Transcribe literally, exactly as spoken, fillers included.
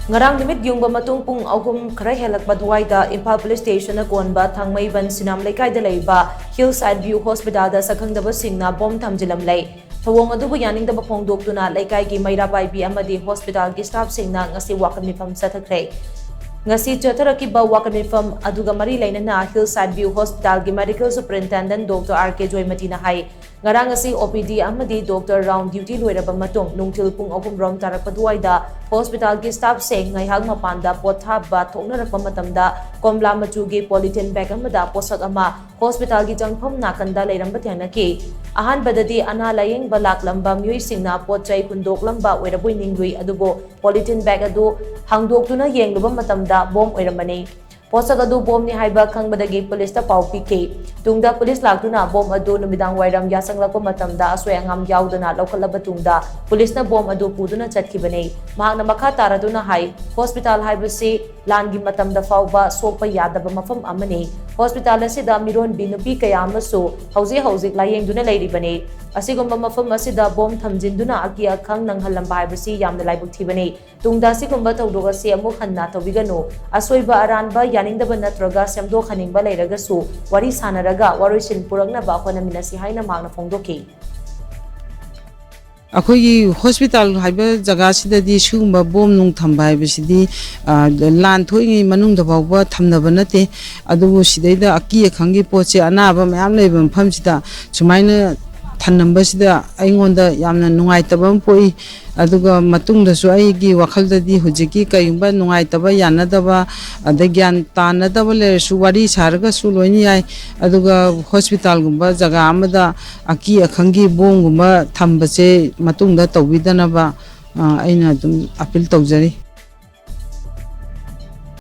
ꯉꯔꯥꯡ ꯅꯨꯃꯤꯠ ꯌꯨꯡꯕ ꯃꯇꯨꯡ ꯄꯨꯡ ꯑꯍꯨꯝ ꯈꯔ ꯍꯦꯜꯂꯛꯄ ꯑꯗꯨꯋꯥꯏꯗ ꯏꯝꯐꯥꯜ ꯄꯨꯂꯤꯁ ꯁ꯭ꯇꯦꯁꯟꯅ ꯀꯣꯟꯕ ꯊꯥꯡꯃꯩꯕꯟ ꯁꯤꯅꯥꯝ ꯂꯩꯀꯥꯏꯗ ꯂꯩꯕ ꯍꯤꯜ ꯁꯥꯏꯠ ꯚ꯭ꯌꯨ ꯍꯣꯁꯄꯤꯇꯥꯜꯗ ꯁꯛꯈꯪꯗꯕꯁꯤꯡꯅ ꯕꯣꯝ ꯊꯝꯖꯤꯜꯂꯝꯂꯦ꯫ ꯊꯧꯑꯣꯡ ꯑꯗꯨꯕꯨ ꯌꯥꯅꯤꯡꯗꯕ ꯐꯣꯡꯗꯣꯛꯇꯨꯅ ꯂꯩꯀꯥꯏꯒꯤ ꯃꯩꯔꯥ ꯄꯥꯏꯕꯤ ꯑꯃꯗꯤ ꯍꯣꯁꯄꯤꯇꯥꯜꯒꯤ ꯁ꯭ꯇꯥꯐꯁꯤꯡꯅ ꯉꯁꯤ ꯋꯥꯀꯠ ꯃꯤꯐꯝ ꯆꯠꯊꯈ꯭ꯔꯦ꯫ ꯉꯁꯤ ꯆꯠꯊꯔꯛꯈꯤꯕ ꯋꯥꯀꯠ ꯃꯤꯐꯝ ꯑꯗꯨꯒ ꯃꯔꯤ ꯂꯩꯅꯅ ꯍꯤꯜ ꯁꯥꯏꯠ ꯚ꯭ꯌꯨ ꯍꯣꯁꯄꯤꯇꯥꯜꯒꯤ ꯃꯦꯗꯤꯀꯦꯜ ꯁꯨꯄꯔꯤꯟꯇꯦꯟꯗꯦꯟꯠ ꯗꯣꯛꯇꯔ ꯑꯥꯔ ꯀꯦ ꯖꯣꯏꯃꯇꯤꯅ ꯍꯥꯏ, ꯉꯔꯥꯡ ꯑꯁꯤ ꯑꯣ ꯄꯤ ꯗꯤ ꯑꯃꯗꯤ ꯗꯣꯛꯇꯔ ꯔꯥꯎꯟ ꯗ꯭ꯌꯨꯇꯤ ꯂꯣꯏꯔꯕ ꯃꯇꯨꯡ ꯅꯨꯡꯊꯤꯜ ꯄꯨꯡ ꯑꯍꯨꯝ ꯔꯣꯝ ꯇꯥꯔꯛꯄ ꯑꯗꯨꯋꯥꯏꯗ ꯍꯣꯁꯄꯤꯇꯥꯜꯒꯤ ꯁ꯭ꯇꯥꯐꯁꯤꯡ ꯉꯥꯏꯍꯥꯛ ꯃꯄꯥꯟꯗ ꯄꯣꯠ ꯊꯥꯕ ꯊꯣꯛꯅꯔꯛꯄ ꯃꯇꯝꯗ ꯀꯣꯝꯂꯥ ꯃꯆꯨꯒꯤ ꯄꯣꯂꯤꯊꯤꯟ ꯕꯦꯒ ꯑꯃꯗ ꯄꯣꯠꯁꯛ ꯑꯃ ꯍꯣꯁꯄꯤꯇꯥꯜꯒꯤ ꯆꯪꯐꯝ ꯅꯥꯀꯟꯗ ꯂꯩꯔꯝꯕ ꯊꯦꯡꯅꯈꯤ꯫ ꯑꯍꯥꯟꯕꯗꯗꯤ ꯑꯅꯥ ꯂꯥꯌꯦꯡꯕ ꯂꯥꯛꯂꯝꯕ ꯃꯤꯑꯣꯏꯁꯤꯡꯅ ꯄꯣꯠ ꯆꯩ ꯍꯨꯟꯗꯣꯛꯂꯝꯕ ꯑꯣꯏꯔꯕꯣꯏ ꯅꯤꯡꯂꯨꯏ, ꯑꯗꯨꯕꯨ ꯄꯣꯂꯤꯊꯤꯟ ꯕꯦꯒ ꯑꯗꯨ ꯍꯥꯡꯗꯣꯛꯇꯨꯅ ꯌꯦꯡꯂꯨꯕ ꯃꯇꯝꯗ ꯕꯣꯝ ꯑꯣꯏꯔꯝꯕꯅꯤ꯫ ꯄꯣꯠꯁꯛ ꯑꯗꯨ ꯕꯣꯝꯅꯤ ꯍꯥꯏꯕ ꯈꯪꯕꯗꯒꯤ ꯄꯨꯂꯤꯁꯇ ꯄꯥꯎ ꯄꯤꯈꯤ꯫ ꯇꯨꯡꯗ ꯄꯨꯂꯤꯁ ꯂꯥꯛꯇꯨꯅ ꯕꯣꯝ ꯑꯗꯨ ꯅꯨꯃꯤꯗꯥꯡ ꯋꯥꯏꯔꯝ ꯌꯥꯁꯪꯂꯛꯄ ꯃꯇꯝꯗ ꯑꯁꯣꯏ ꯑꯉꯥꯝ ꯌꯥꯎꯗꯅ ꯂꯧꯈꯠꯂꯕ ꯇꯨꯡꯗ ꯄꯨꯂꯤꯁꯅ ꯕꯣꯝ ꯑꯗꯨ ꯄꯨꯗꯨꯅ ꯆꯠꯈꯤꯕꯅꯤ꯫ ꯃꯍꯥꯛꯅ ꯃꯈꯥ ꯇꯥꯔꯗꯨꯅ ꯍꯥꯏ, ꯍꯣꯁꯄꯤꯇꯥꯜ ꯍꯥꯏꯕꯁꯤ ꯂꯥꯟꯒꯤ ꯃꯇꯝꯗ ꯐꯥꯎꯕ ꯁꯣꯛꯄ ꯌꯥꯗꯕ ꯃꯐꯝ ꯑꯃꯅꯤ꯫ ꯍꯣꯁꯄꯤꯇꯥꯜ ꯑꯁꯤꯗ ꯃꯤꯔꯣꯟꯕꯤ ꯅꯨꯄꯤ ꯀꯌꯥ ꯑꯃꯁꯨ ꯍꯧꯖꯤꯛ ꯍꯧꯖꯤꯛ ꯂꯥꯌꯦꯡꯗꯨꯅ ꯂꯩꯔꯤꯕꯅꯤ꯫ ꯑꯁꯤꯒꯨꯝꯕ ꯃꯐꯝ ꯑꯁꯤꯗ ꯕꯣꯝ ꯊꯝꯖꯤꯟꯗꯨꯅ ꯑꯀꯤ ꯑꯈꯪ ꯅꯪꯍꯜꯂꯝꯕ ꯍꯥꯏꯕꯁꯤ ꯌꯥꯝꯅ ꯂꯥꯏꯕꯛ ꯊꯤꯕꯅꯤ꯫ ꯇꯨꯡꯗ ꯑꯁꯤꯒꯨꯝꯕ ꯊꯧꯗꯣꯛ ꯑꯁꯤ ꯑꯃꯨꯛ ꯍꯟꯅ ꯇꯧꯕꯤꯒꯅꯨ꯫ ꯑꯁꯣꯏꯕ ꯑꯔꯥꯟꯕ ꯌꯥꯅꯤꯡꯗꯕ ꯅꯠꯇ꯭ꯔꯒ ꯁꯦꯝꯗꯣꯛꯍꯟꯅꯤꯡꯕ ꯂꯩꯔꯒꯁꯨ ꯋꯥꯔꯤ ꯁꯥꯟꯅꯔꯒ ꯋꯥꯔꯣꯏꯁꯤꯟ ꯄꯨꯔꯛꯅꯕ ꯍꯣꯠꯅꯃꯤꯟꯅꯁꯤ ꯍꯥꯏꯅ ꯃꯍꯥꯛꯅ ꯐꯣꯡꯗꯣꯛꯈꯤ꯫ ꯑꯩꯈꯣꯏꯒꯤ ꯍꯣꯁꯄꯤꯇꯥꯜ ꯍꯥꯏꯕ ꯖꯒꯥꯁꯤꯗꯗꯤ ꯁꯤꯒꯨꯝꯕ ꯕꯣꯝ ꯅꯨꯡ ꯊꯝꯕ ꯍꯥꯏꯕꯁꯤꯗꯤ, ꯑ, ꯂꯥꯟ ꯊꯣꯛꯏꯉꯩ ꯃꯅꯨꯡꯗ ꯐꯥꯎꯕ ꯊꯝꯅꯕ ꯅꯠꯇꯦ꯫ ꯑꯗꯨꯕꯨ ꯁꯤꯗꯩꯗ ꯑꯀꯤ ꯑꯈꯪꯒꯤ ꯄꯣꯠꯁꯦ, ꯑꯅꯥꯕ ꯃꯌꯥꯝ ꯂꯩꯕ ꯃꯐꯝꯁꯤꯗ ꯁꯨꯃꯥꯏꯅ ꯊꯝꯂꯝꯕꯁꯤꯗ ꯑꯩꯉꯣꯟꯗ ꯌꯥꯝꯅ ꯅꯨꯡꯉꯥꯏꯇꯕ ꯑꯃ ꯄꯣꯛꯏ꯫ ꯑꯗꯨꯒ ꯃꯇꯨꯡꯗꯁꯨ ꯑꯩꯒꯤ ꯋꯥꯈꯜꯗꯗꯤ ꯍꯧꯖꯤꯛꯀꯤ ꯀꯔꯤꯒꯨꯝꯕ ꯅꯨꯡꯉꯥꯏꯇꯕ, ꯌꯥꯅꯗꯕ, ꯑꯗꯩ ꯒ꯭ꯌꯥꯟ ꯇꯥꯅꯗꯕ ꯂꯩꯔꯁꯨ ꯋꯥꯔꯤ ꯁꯥꯔꯒꯁꯨ ꯂꯣꯏꯅ ꯌꯥꯏ꯫ ꯑꯗꯨꯒ ꯍꯣꯁꯄꯤꯇꯥꯜꯒꯨꯝꯕ ꯖꯒꯥ ꯑꯃꯗ ꯑꯀꯤ ꯑꯈꯪꯒꯤ ꯕꯣꯝꯒꯨꯝꯕ ꯊꯝꯕꯁꯦ ꯃꯇꯨꯡꯗ ꯇꯧꯕꯤꯗꯅꯕ, ꯑ, ꯑꯩꯅ ꯑꯗꯨꯝ ꯑꯄꯤꯜ ꯇꯧꯖꯔꯤ꯫